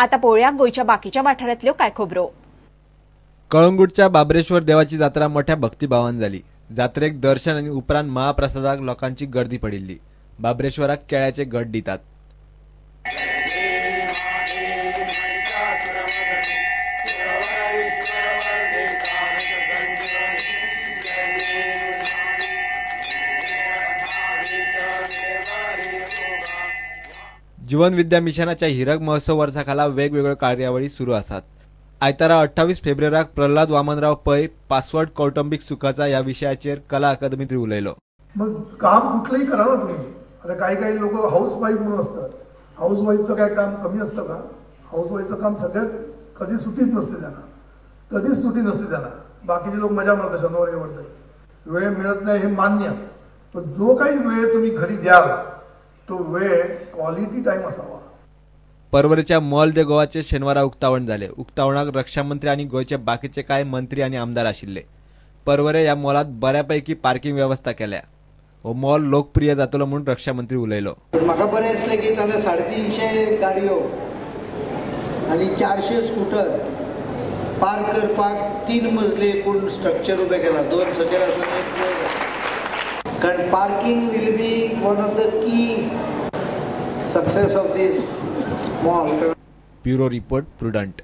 आता पळोवया गोंयच्या बाकीच्या वाठारांतल्यो कांय खबरो. कळंगूटच्या बाबरेश्वर देवाची जात्रा मोठ्या भक्तिभावान जाली. जात्रेक दर्शन आनी उपरांत महाप्रसादाक लोकांची गर्दी पडिल्ली. बाबरेश्वराक केळ्याचे गट दितात. जीवन विद्या मिशनाच्या हिरक महोत्सव वर्साखाला वेगवेगळ्यो कार्यावळी सुरू आसात. आयतारा 28 फेब्रुवाराक प्रल्हाद वामनराव पै पासवर्ड कौटुंबिक सुखाचा ह्या विशयाचेर कला अकादमीत उलयलो. मग काम कुठलंही करा ना तुम्ही. आता काही काही लोक हाऊस वाईफ म्हणून असतात. हाऊस वाईफचं काय काम कमी असतं का? हाऊस वाईफचं काम सगळ्यात कधी सुट्टीच नसते त्यांना, कधीच सुट्टी नसते त्यांना. बाकीचे लोक मजा मारतात शनिवार रविवार, वेळ मिळत नाही हे मान्य, पण जो काही वेळ तुम्ही घरी द्याल तो वेळ क्वालिटी टाइम असावा. परवरीच्या मॉल दे गोवाचे शेनवारा उक्तावण जाले. उक्तावणाक रक्षामंत्री आनी गोंयचे बाकीचे कांय मंत्री आनी आमदार आशिल्ले. परवरे ह्या मॉलात बऱ्यापैकी पार्किंग व्यवस्था केल्या. हो मॉल लोकप्रिय जातलो म्हूण रक्षामंत्री उलयलो. म्हाका बरें दिसलें की ताणें 350 गाडयो आनी 400 स्कुटर पार्क करपाक 3 मजली एकूण स्ट्रक्चर उबें केलां, 2 सकयल आसा एक वयर. कारण parking will be one of the key success of this mall. Bureau report, Prudent.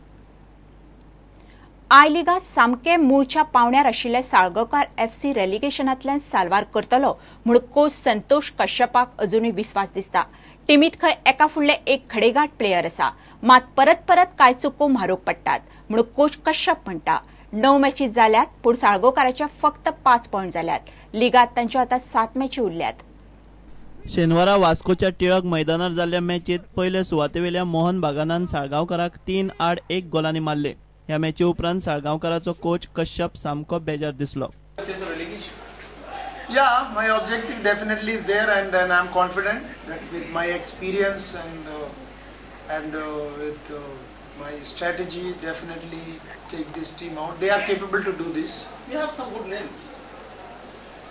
I लिगात सामके मूळच्या पावण्यार आशिल्ले साळगांवकार एफसी रेलिगेशनांतल्यान साल्वार करतलो म्हूण कोच संतोष कश्यपाक अजुनूय विस्वास दिसता. टिमीत खंय एका फुडले एक खडेगांठ प्लेयर आसा, मात परत परत कांय चुको म्हारूक पडटात म्हूण कोच कश्यप म्हणटा. 9 मॅची जाल्यात पूण साळगांवकाराचे फक्त 5 पॉयंट जाल्यात. लिगात तांच्यो आतां 7 मॅची उरल्यात. शेनवारा वास्कोच्या टिळक मैदानार जाल्ल्या मॅचीत पयले सुवातेवेल्या मोहन बागानान साळगांवकाराक 3-1 गोलांनी मारले. ह्या मॅची उपरांत साळगांवकाराचो कोच कश्यप सामको बेजार दिसलो. Yeah, my objective definitely is there, and I'm confident that with my experience and with my strategy, definitely take this team out. They are capable to do this. We have some good names.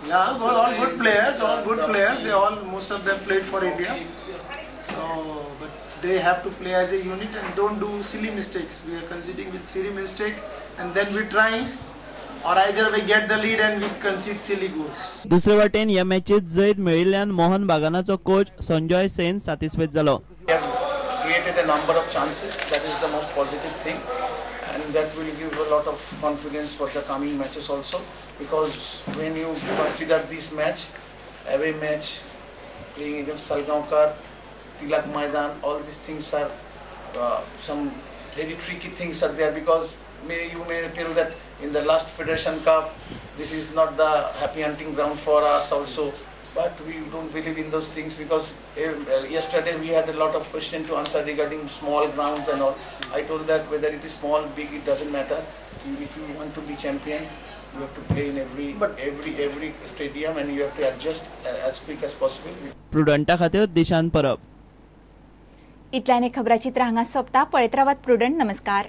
Yeah, well, all good players, all good players. They all, most of them played for India. So, but they have to play as a unit and don't do silly mistakes. We are conceding with silly mistake, and then we trying, or either we get the lead and we concede silly goals. दुसरे वाटेन ह्या मॅचीत जैत मेळिल्ल्यान Mohan बागानाचो coach Sanjay Sen सातिस्फेद जालो. We have created a number of chances. That is the most positive thing, and that will give a lot of confidence for the coming matches also. Because when you consider this match, away match, playing against Salgaonkar, Tilak Maidan, all these things are some very tricky things are there, because you may tell that in the last Federation Cup, this is not the happy hunting ground for us also. But we don't believe in those things, because yesterday we had a lot of questions to answer regarding small grounds and all. I told that whether it is small, big, it doesn't matter. If you want to be champion, you have to play in every stadium, and you have to adjust as quick as possible. प्रुडंटा खातीर दिशान परब. इतल्याने खबराचित्र हांगा सोंपता. पळयत रावात prudent. नमस्कार.